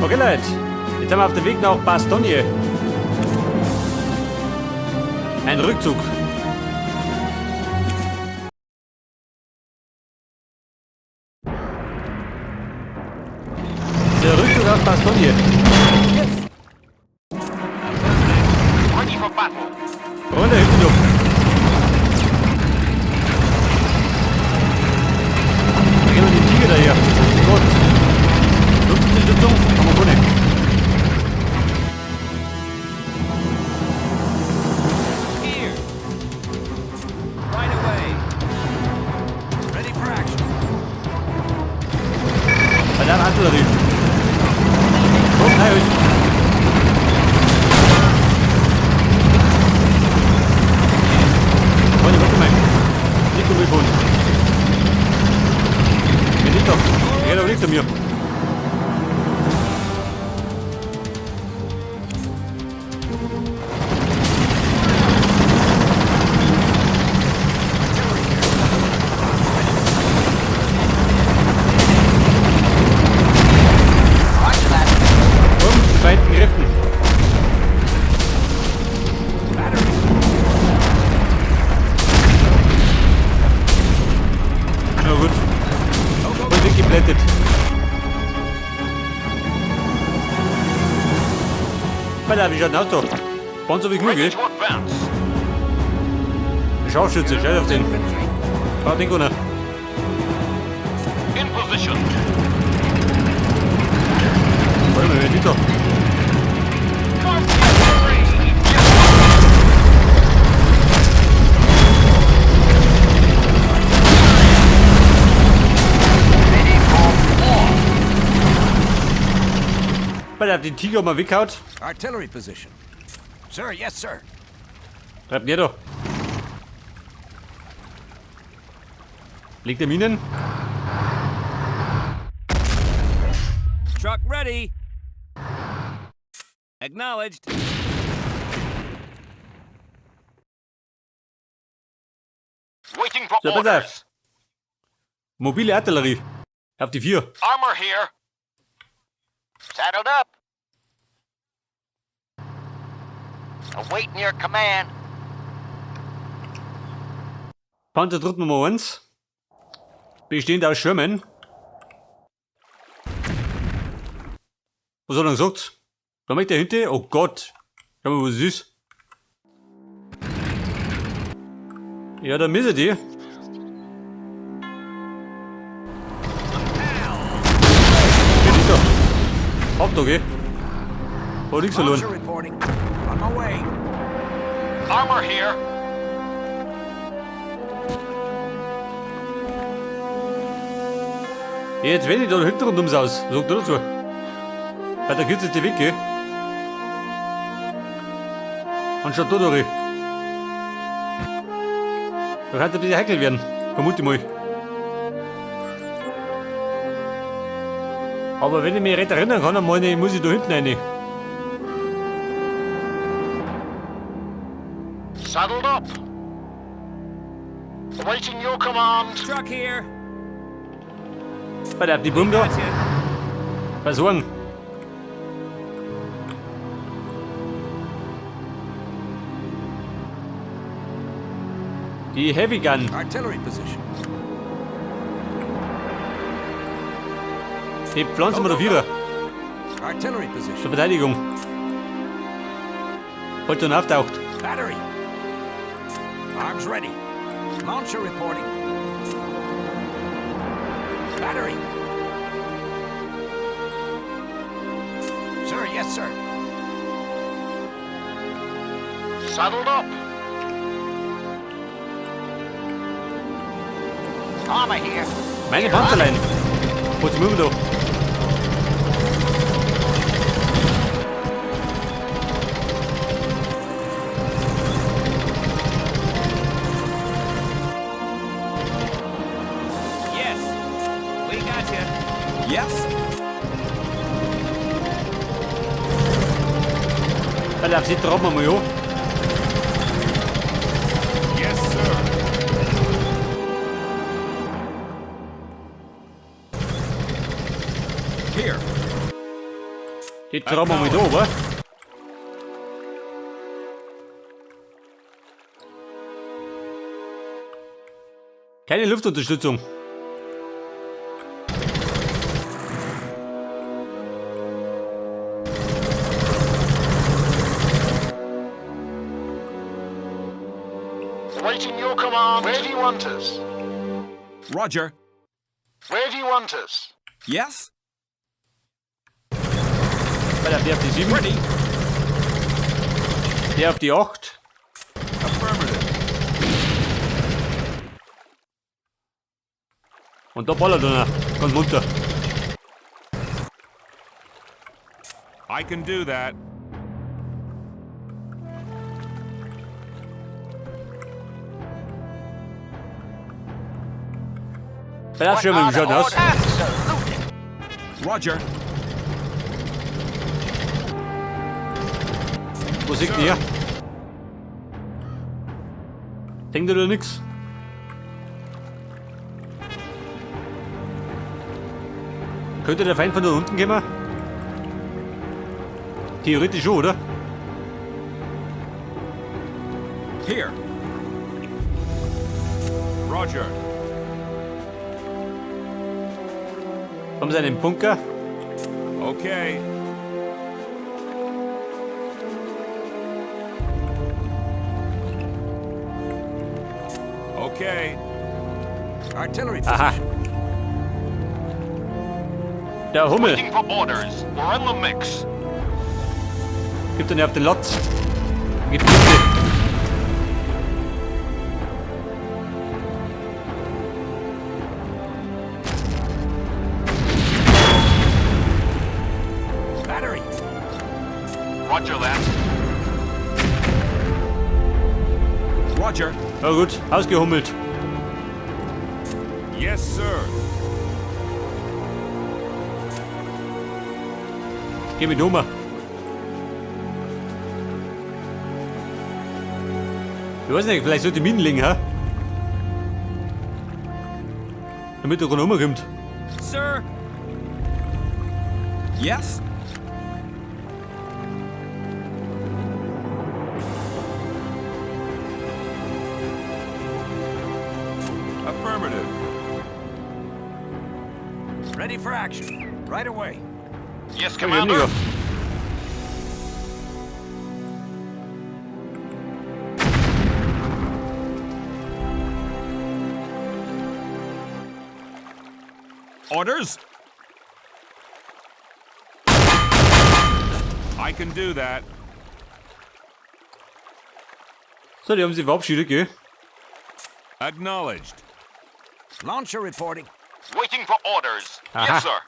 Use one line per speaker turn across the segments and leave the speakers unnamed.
Okay, Leute. Jetzt sind wir auf dem Weg nach Bastogne. Ein Rückzug. Der Rückzug aus Bastogne.
Ready for battle.
Runter, hinten durch. Da gehen wir den Tiger daher. Gott. Luftunterstützung haben wir keine.
Here. Right away.
Ready for action.
Bei der Artillerie. Komm, nein, ist. Warte, warte mal. Nicht um mich von. Mir nicht doch. Er doch nicht zu mir.
Roger that.
Komm, die vereinten Kräften.
Battery.
Na gut. Voll weggeplättet. Alter, wie schaut denn aus da? Panzer wie genug,
Ready
gell?
to advance.
Der Scharfschütze, scheiß auf den. Ah, den Gunner.
In position.
Warte mal, wer ist da?
Artillery. Yes, Ready for war.
Alter, den Tiger mal weghaut.
Artillery position. Sir, yes, sir.
Treibt der da. Legt er Minen?
Truck ready. Acknowledged.
Waiting for
So, pass
orders.
auf. Mobile Artillerie. Auf die 4.
Armor here. Saddled up. Awaiting your command.
Panzertrupp Nummer 1. Bestehend aus Sherman. Was hat er gesagt? Da möchte der hinter. Oh Gott. Schau mal, was es ist. Ja, da müssen die. Geht nicht da. Hab da, gell? Hat nichts verloren.
Launcher reporting. On my way.
Armor here.
Jetzt wenn ich da hinten rund ums Haus. Sag da dazu. Weil da geht's jetzt die weg, gell? Anstatt da durch. Da kann es ein bisschen heikel werden. Vermute ich mal. Aber wenn ich mich recht erinnern kann, dann meine ich, muss ich da hinten rein.
Saddled up. Awaiting your command.
Truck here.
Bei der die Bum da.
Gotcha.
Versorgen. Die Heavy Gun.
Artillery position.
Die pflanzen wir da Vierer.
Artillery position.
Zur Verteidigung. Falls dann auftaucht.
Battery. Arms ready. Launcher reporting. Battery. Sir, yes, sir.
Saddled up. Armor here.
Meine Panzerlein. Was müssen wir da?
Yes. We gotcha.
Yes.
Weil auf sie tragen wir mal an.
Yes, sir. Here.
Die trauen wir mal da, wa? Keine Luftunterstützung.
Waiting your command. Where do you want us?
Roger.
Where do you want us?
Yes?
Bei der auf die 7.
Ready.
Der auf die 8.
Affirmative.
Und da ballert einer. Ganz munter.
I can do that.
Bei der Schirm
What
schaut
are the
aus.
orders? Absolutely.
Roger.
Wo sieht der? Denkt ihr da nix? Könnte der Feind von da unten kommen? Theoretisch schon, oder?
Here.
Roger.
Haben sie einen Bunker?
Okay. Okay.
Artillery
Aha.
position.
Der Hummel
Waiting for orders. We're in the mix.
gibt dann auf den Latz. Gibt Punkte.
Battery.
Roger that.
Roger.
Na gut, ausgehummelt.
Yes, sir.
Geh mit Nummer. Ich weiß nicht, vielleicht sollte ich Minen legen, hä? Damit er rumkommt.
Sir,
Yes?
Affirmative.
Ready for action. Right away.
Yes,
Ja,
Commander.
weniger.
Orders? I can do that.
So, die haben sich verabschiedet, gell?
Acknowledged.
Launcher reporting.
Waiting for orders.
Aha.
Yes, sir.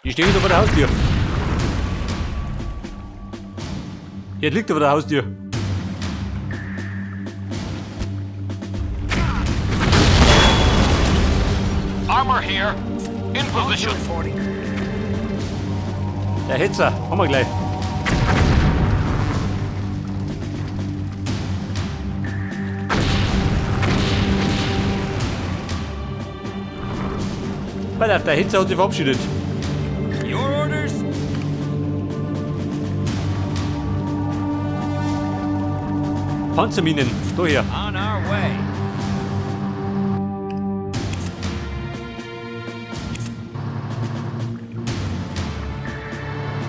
Die stehen wieder vor der Haustür. Hier liegt vor der Haustür.
Armor here. In
Launcher
position.
reporting.
Der Hetzer, haben wir gleich. Pass auf, der Hetzer hat sich verabschiedet.
your orders?
Panzerminen, da her.
On our way.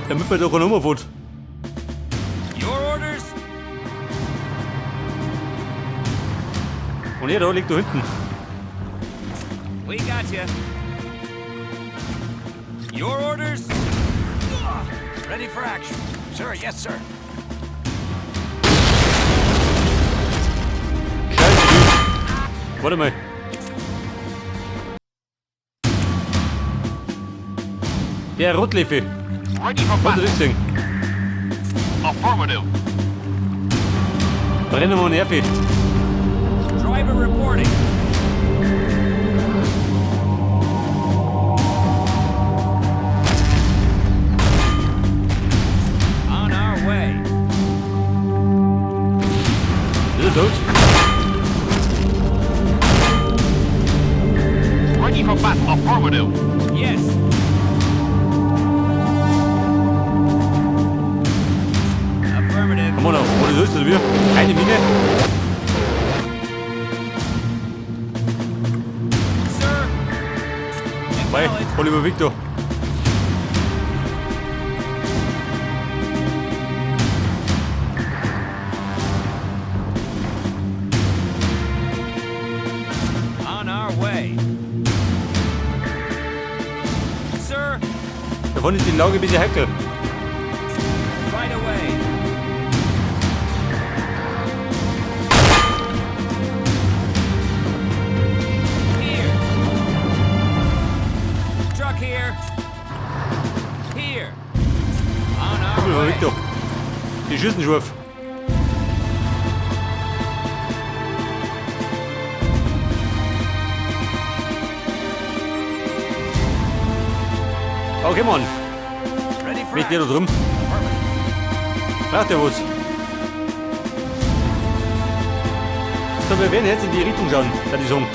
Damit man da rumfährt.
Your orders?
Und er da liegt da hinten.
We got you. Your orders?
Ready for action. Sir, yes, sir.
Scheiße, Typ. Warte mal. Der Rotleffe.
Ready for
Konnte
battle.
das sehen.
Affirmative.
Brennen wir Nervi.
Driver reporting. On our way.
Ist er tot?
Ready for battle. Affirmative.
Yes.
Mann, was ist das wir? Eine Mine.
Sir.
Bei
Acknowledged.
Oliver Victor.
On our way. Sir,
Davon ist die Lage ein bisschen heikel.
right away. Here. Truck here. Here. On our
Oliver
way.
Victor. Die schießen scharf. Okay, Mann.
Ready for
Mit dir da
action.
drum.
Affirmative.
Braucht der was? So, wir werden jetzt in die Richtung schauen, würde ich sagen.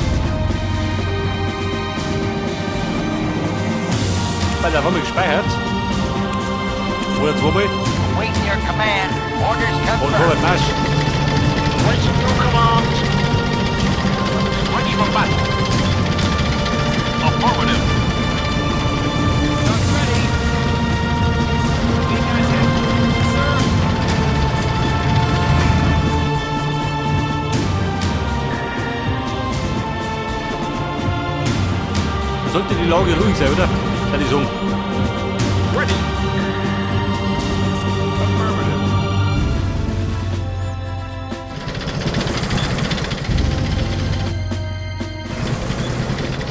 Weil da haben wir gespeichert. Oder zweimal.
Awaiting your command. Orders
Und
confirmed.
vorwärts Marsch.
Waiting your command.
Ready for battle. Affirmative.
Truck ready. We got you. Sir.
Sollte die Lage ruhig sein, oder? Würde ich sagen.
Ready. Affirmative.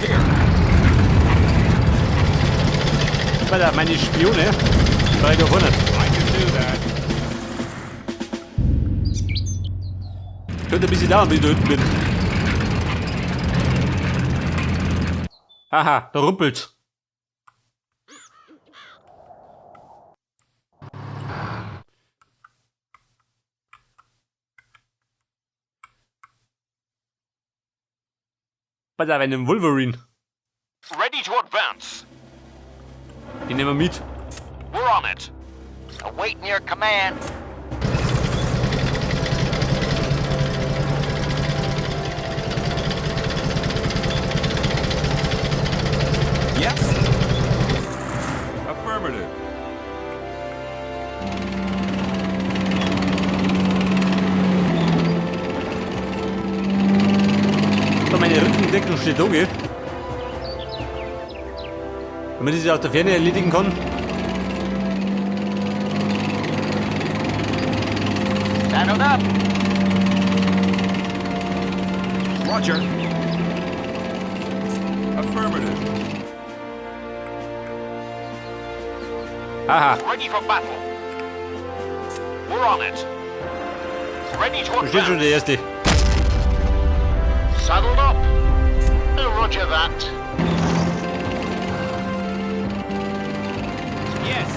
Here.
Weil da meine Spione, da ich da vorne.
I can do that.
Könnte ein bisschen dauern, bis ich da hinten bin. Aha, da rumpelt's. Pass auf, einem Wolverine.
Ready to advance.
Den nehmen wir mit.
We're on it.
Awaiting your command.
Yes. Affirmative.
Da meine Rückendeckung steht da, gell? Wenn man das aus der Ferne erledigen kann.
Saddled up.
Roger. Affirmative.
Aha,
Ready for battle. We're on it. Ready to
da steht schon
advance.
der erste.
Saddled up. Roger that.
Yes.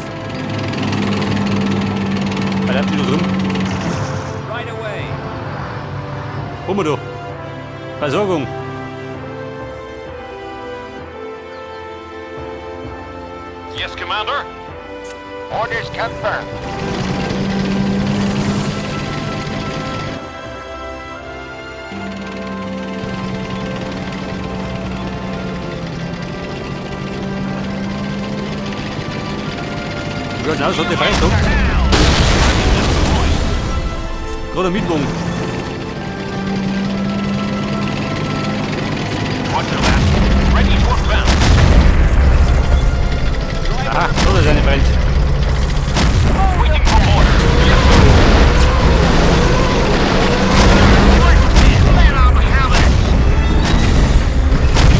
Bleibt die da drin?
Right away.
Guck mal da. Versorgung.
Yes, Commander.
Orders confirmed.
Ja, genau, das hat der Feind da. Gerade ein Mietwagen.
Roger that. Ready to advance.
Aha, da ist eine Feind.
Waiting for orders. Yes, sir.
Let 'em have it.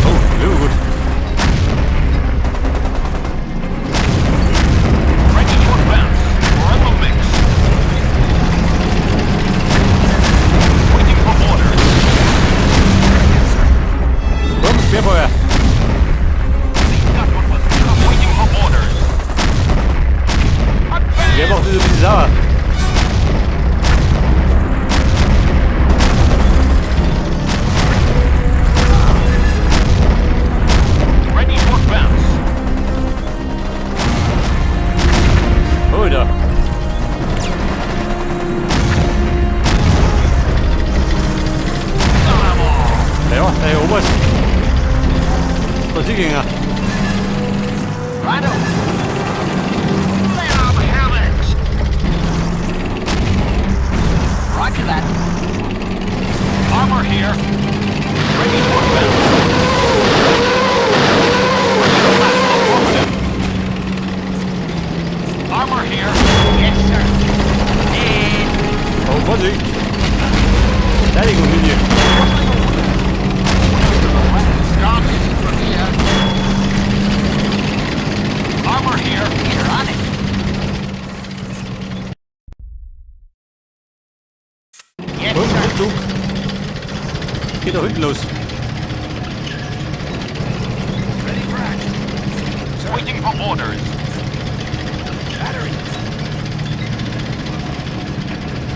Oh, sehr gut.
Ready to advance. We're in the mix. Waiting for orders.
Komm, Sperrfeuer. gegangen.
Righto. Let 'em have it. Roger that.
Armor here. Ready for battle. Ready for battle. Affirmative. Armor here.
Yes, sir. And
Oh, Vorsicht! Verteidigungslinie.
Strongest from here.
Armor here.
We're on it. Yes,
Oh,
sir.
Rückzug. Geht da hinten los.
Ready for action.
Waiting for orders.
Battery.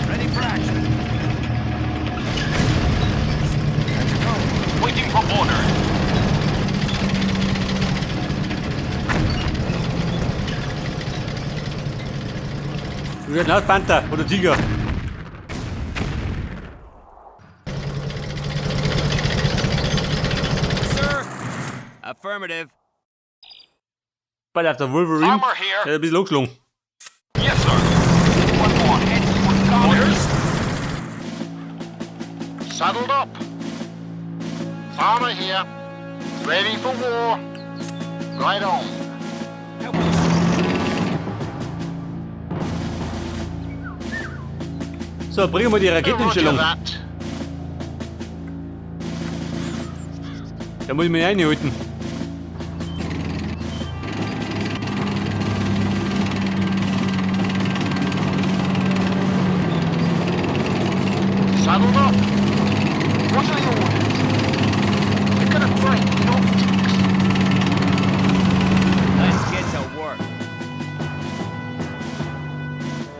Ready for action. That's a go.
Waiting for orders.
Wir werden aus Panther oder Tiger.
Sir. Affirmative.
Bei der Wolverine.
Armor here.
Der hat ein bisschen angeschlagen.
Yes, sir.
One more hit, we're gone.
Orders.
Saddled up. Armor here. Ready for war. Right on.
So, bringen wir die
Roger
Raketenstellung.
that.
Da muss ich mich reinhalten.